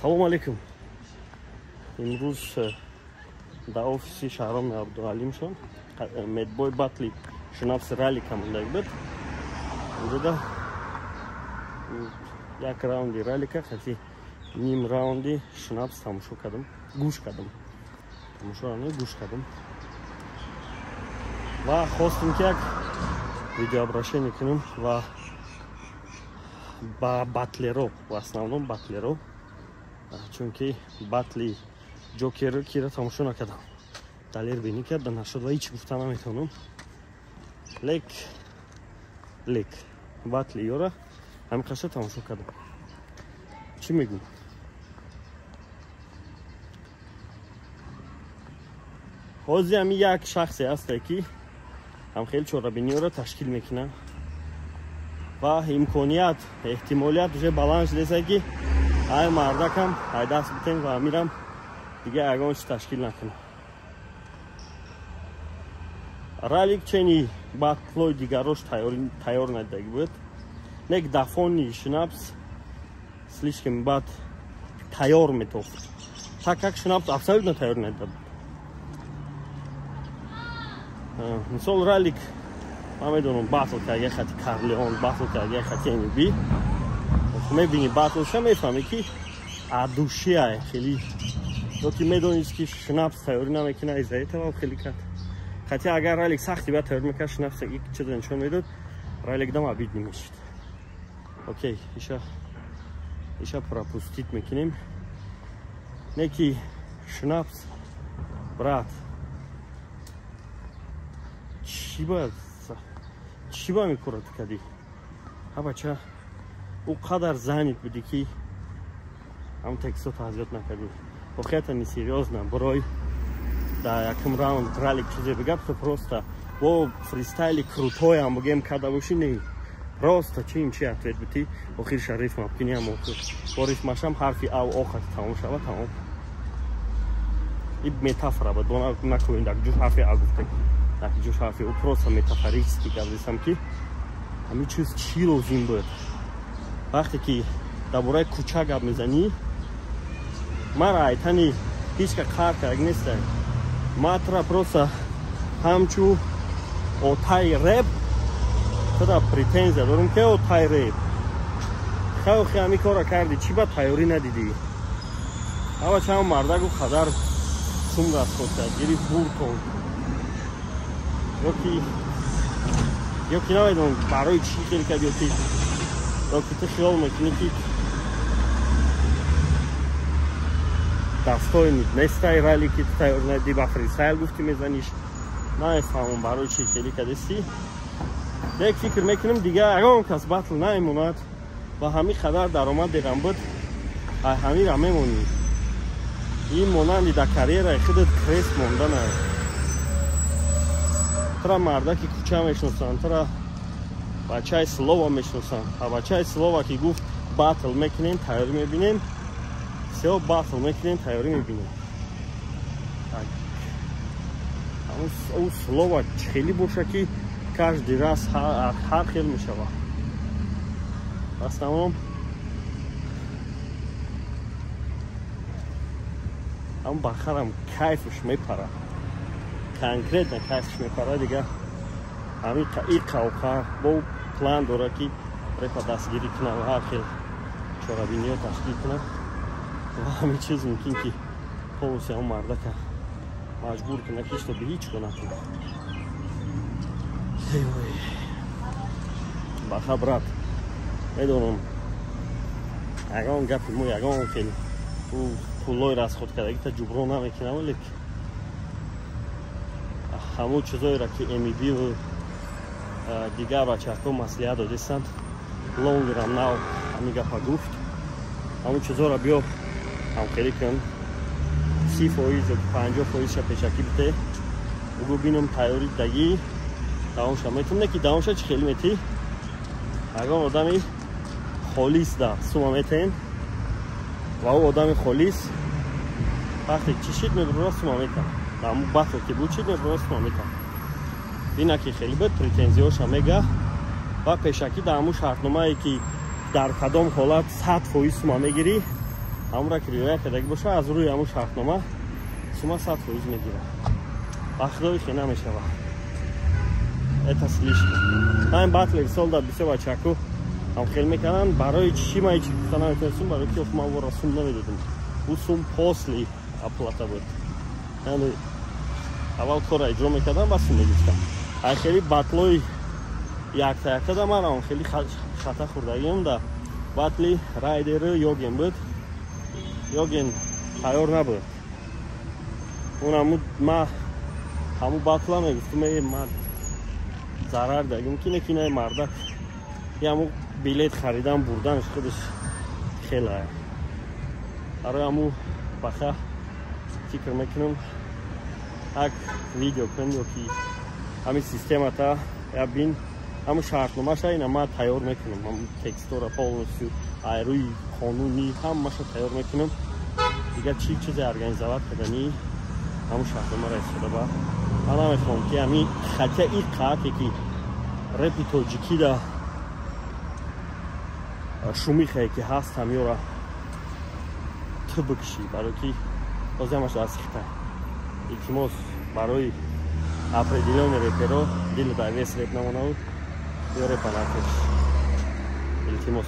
Салом алейкум. Имрӯз дар офиси Шаҳроми Абдуалимшон Медбой батли Шунапс ралика мондаг буд. Инҷода як раунди ралика хати ним раунди Шунапс тамошо кардам, гӯш кардам. Тамошоро не, гӯш кардам. Ва хостем ки як видеообращение кунем ва ба батлеро, в основном батлеро, чунки батли Ҷокерро кира тамошо накардам. Далер бинӣ карда нашуд ва ҳеч гуфта наметавонам. Лек батли ёра ҳамин қаша тамошо кардам. Чӣ мегӯм? Ҳозир ҳамин як шахсе ҳасте ки ҳам хеле чорабиниёро ташкил мекунад ва имконият, эҳтимолият уже баланд шудеса ки ай мардакам ай даст битем ва амирам дига ягон чиз ташкил накунад. Ралик чени батлои дигарош тайёр надидаги буд. Нек дафони Шунапс слишком бад тайёр метофт. Так как Шунапс абсолютно тайёр надида буд. Мисол ралик ман медонам батл карда хати Карлеон, батл карда хати НБ. Мебини батлша мефаҳмӣ ки адушия хеле ё ки медонӣ ки Шунапс тайёрӣ намекунад, из-за этого хеле кард. Хотя агар ралик сахти бад тайёр мекард, Шунапс чизо нишон медод, ралик дам обид намешид. Окей, иша пропустить мекунем. Не ки Шунапс брат чӣ ба мекорад кадӣ? Ҳа бача, ӯ қадар занит будӣ ки ҳам тексто тазёд накардӣ. Воқеата несерьёзно, барои дар якум раунд ралик чизе бигап, то просто бо фристайли крутоям бигем када бошӣ, не. Просто чин чи ответ битӣ, охир шариф мабкиниам охир. Бо рифмашам ҳарфи ав охати тамом шава, тамом. Иб метафора буд, бо накунед, ак ҷуш ҳарфи а гуфта. Так ҷуш ҳарфи ӯ просто метафорически гап ки ҳамин чиз чӣ лозим буд. Вақте ки дар бораи кӯча гап мезанӣ, мара айтани ҳеҷ ка қар кард неста. Матра просто ҳамчу отай реп худа претензия дорум ки отай реп. Хеле ҳамин корро кардӣ, чӣ ба тайёрӣ надидӣ? Ҳава чанд мардаку қадар сум расход кард, гирифт буртон. Ё ки намедонам барои чӣ хел кард, ё ки ту хиёл мекунӣ ки дастои нестай рали ки ту тайёр надидӣ, ба фристайл гуфтӣ мезаниш. Намефаҳмам барои чӣ хеле кардистӣ. Як фикр мекунам дига ягон кас батл намемонад ва ҳамин қадар даромад дерам буд, ай ҳаминра мемонӣ. Ин монанди дар карьераи худат крест мондана. Тра мардаки кӯча мешиносанд, тра бачаи Слова мешиносанд. А бачаи Слова ки гуфт батл мекунем, тайёрӣ мебинем, всё батл мекунем, тайёрӣ мебинем. Ӯ Слова хеле боша ки каждый раз ҳар хел мешава. В основном ҳам бахарам кайфш мепара. Конкретно кайфш мепара дига. Ҳамин и қавқа бо план дора ки репа дастгирӣ кунад ва ҳар хел чорабиниҳо ташкил кунад ва ҳамин чиз мумкин ки полностью ҳам мардака маҷбур кунад ки чтобы ҳеҷ кор накунад. Баха брат, медонам ягон гапи мо ягон хел пулои расход кардагита ҷуброн намекунам, лекин ҳамон чизоеро ки МБ дигар бачаҳо маслиҳат додистанд, лонгерам нав ҳамин гапа гуфт, ҳамон чизоро биё ҳамхелӣ кун, 30% ё 50%-ша пешакӣ бите, угу бинам тайёрӣ дагӣ, давомша метум, не ки давомша чӣ хеле метӣ, ягон одами холис да сума метем ва ӯ одами холис вақте чӣ шид мебурора сума метам. Ҳамун батл ки буд чид мебурора сума метам. Бина ки хеле буд претензияҳоша мега ва пешакӣ дар ҳамун шартномае ки дар кадом ҳолат 100% сума мегирӣ, Ҳамура ки риоя кардаги боша, аз рӯи ҳамун шартнома сума 100% мегирад. Ба худои хе намешава, это слишком. Ҳамин батле сол да бисёр бачаку ҳам хел мекарданд. Барои чӣ ма ҳеч гуфта наметонистум, барои ки ман вора сум намедодум. Ӯ сум после оплата буд, яъне аввал корро иҷро мекардам, ба сум мегирифтам. Ай хели батлои якта якта да ман хеле хата хӯрдагиам. Да батли Райдеру Йоген буд, Йоген тайёр набуд. Унаму ма ҳаму батла мегуфтум, э, ма зарар дагим, ки неки наи мардак яму билет харидан бурданаш худаш хеле. Барои ҳаму баха фикр мекунам, як видео кун ё ки ҳамин системата я бин, ҳамун шартномаша ина ма тайёр мекунам, ҳамун текстора полностью ай рӯи қонунӣ ҳамаша тайёр мекунам. Дигар чӣ чизе организовать кардани, ҳамун шартномаро истифода бар. Ман намехоҳам, ки ҳамин хатя и қате ки репи тоҷикида шумихае ки ҳаст, ҳамёра ту бикшӣ, барои ки боз ҳамаш аз хита. Илтимос, барои определённый реперо дили дар вес реп намонавуд ё репа накеш, илтимос.